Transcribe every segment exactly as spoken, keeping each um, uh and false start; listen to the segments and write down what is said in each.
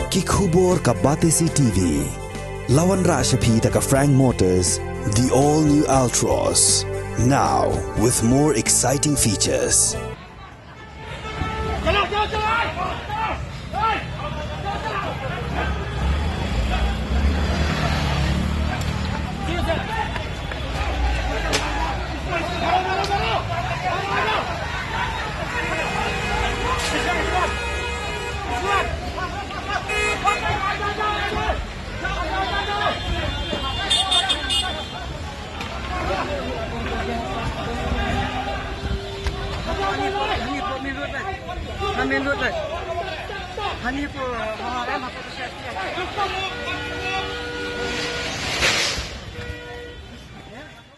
Ki khubor ka Batesi T V. La wanrah sha phi da ka Frank Motors, the all new Altroz. Now, with more exciting features.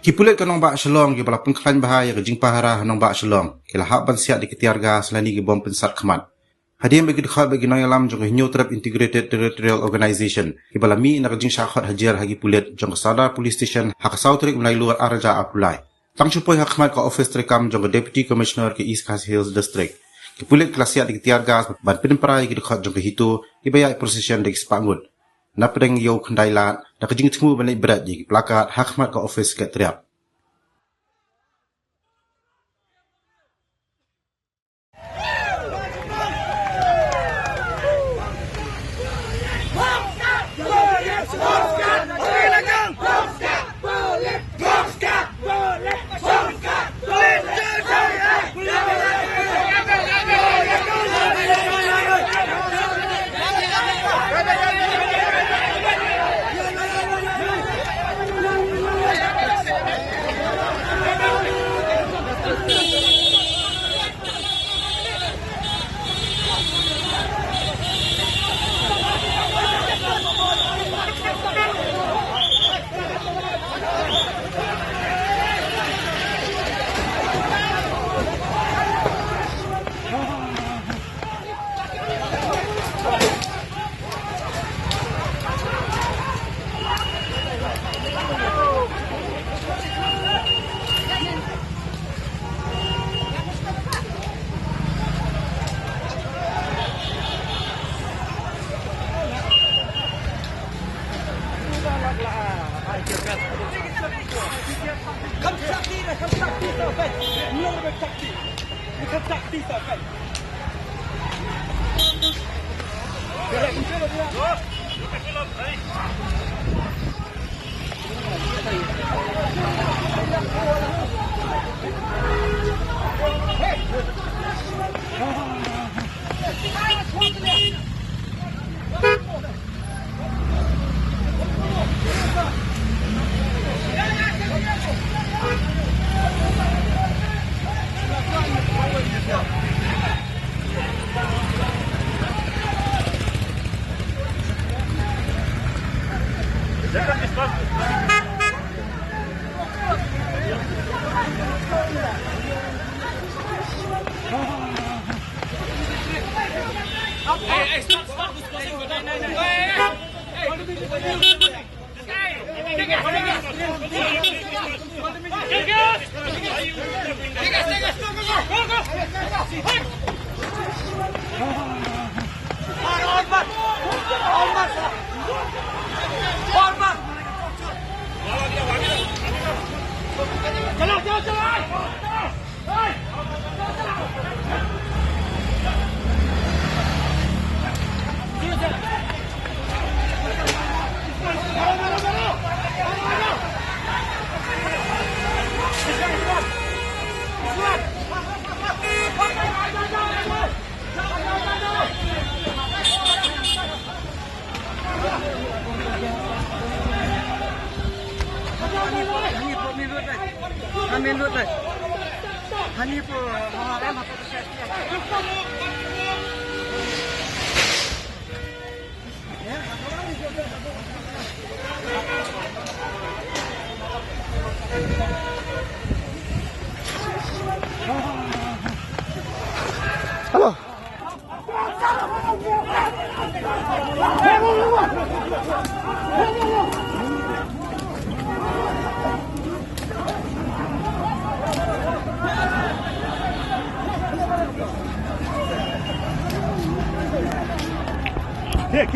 Ki pulit ka nongbah Shillong kiba la pynkhlaiñ bha ïa ka jingpahara ha nongbah Shillong ki la hap ban siat da ki tear gas lane ki bom pynsat khmat. Hadien ba ki dkhot bad ki nongïalam jong ka Hynñiewtrep Integrated Territorial Organization kiba la mih na ka jingshah khot hajar ha ki pulit jong ka Sadar Police Station ha ka saw tarik u Nailur ar hajar arphew lai, tang shu poi ha khmat ka ophis treikam jong ka Deputy Commissioner ka East Khasi Hills District. Ki pulit ki la siat da ki tear gas ban pynpra ïa ki dkhot jong ka HITO kiba ïaid procession da ki spah ngut. Na pdeng ïew khyndai lad da ka jingthmu ban leit bret ïa ki placard ha khmat ka ophis Secretariat. Hello. What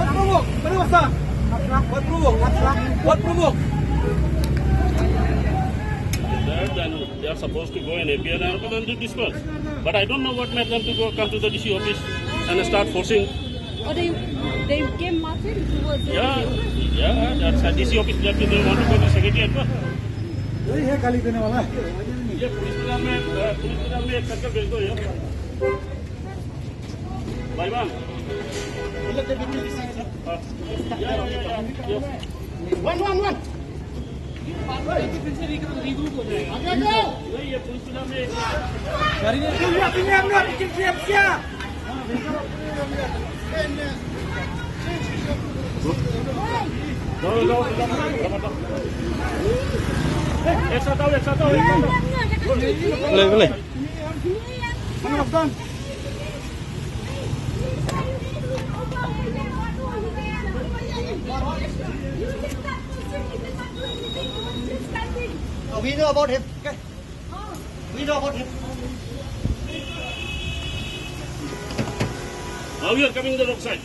provoke? What provoke? What provoke? What provoke? They are supposed to go and appear and come and disperse. But I don't know what made them to go, come to the D C office and start forcing. Oh, they, they came marching towards the Yeah, yeah, that's a D C office. That they want to go to secretariat. वही है गाली देने वाला। ये पुलिस के नाम में, अ, पुलिस के नाम में एक चक्कर भेज दो ये। भाई बहन। हाँ। या, या, या, या, या। One, one, one. नहीं, ये पुलिस के नाम में एक एक साथ आओ, एक साथ आओ, एक साथ आओ। बोले, बोले। We know about him. Okay. We know about him. Now we are coming the wrong side.